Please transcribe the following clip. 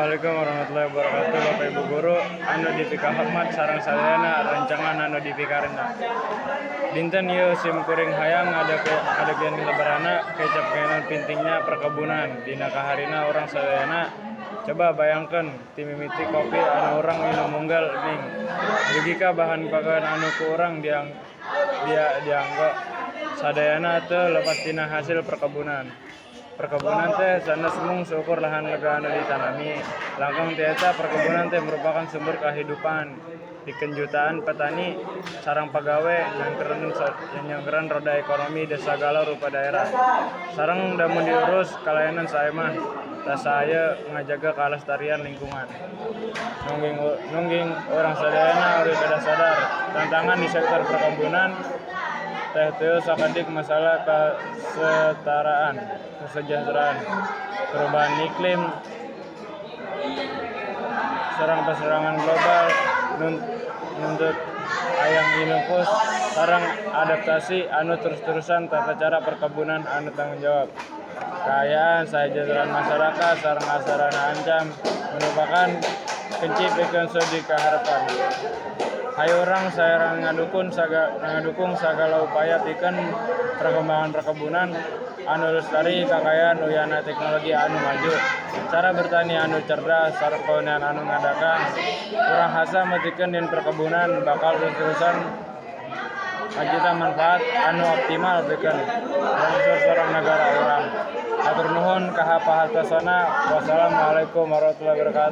Assalamualaikum warahmatullahi wabarakatuh, Bapak Ibu guru anu dipikahormat sareng sadayana rencangan anu dipikarinda. Dinten ieu sim kuring hayang ngadegkeun lebarana kecap ngeunaan pentingna perkebunan dina kaharina urang sadayana. Coba bayangkeun, ti mimiti kopi anu urang inum unggal ning dugi ka bahan pagawean anu ku urang dianggo, sadayana teu lepas tina hasil perkebunan. Perkebunan teh sanes mung saukur lahan lega anu ditanami, langkung ti eta, perkebunan teh merupakan sumber kahidupan pikeun jutaan petani sareng pagawe, nyangkereun roda ekonomi di sagala rupa daerah. Sareng lamun diurus kalayan sae mah rasa aya ngajaga kalestarian lingkungan. Nungging urang sadayana oge kedah sadar, tantangan di sektor perkebunan teh teu sakedik masalah kasetaraan, kesejahteraan, perubahan iklim sareng pasarangan global nuntut ayana inovasi sareng adaptasi anu terus-terusan tata cara perkebunan anu tanggung jawab. Kaayaan kasajahteraan masyarakat sareng sarana ancam merupakan kenci pikeun studi kaharepan. Hayu urang sadayana ngadukung sagala upaya pikeun perkembangan perkebunan anu lestari kalayan uyahna teknologi anu maju, cara bertani anu cerdas sareng kawenehan anu ngadakang. Urang hasa metikeun yen perkebunan bakal terus-terusan ngacita manfaat anu optimal pikeun bangseur sareng nagara urang. Hatur nuhun kaha pahartosna. Wassalamualaikum warahmatullahi wabarakatuh.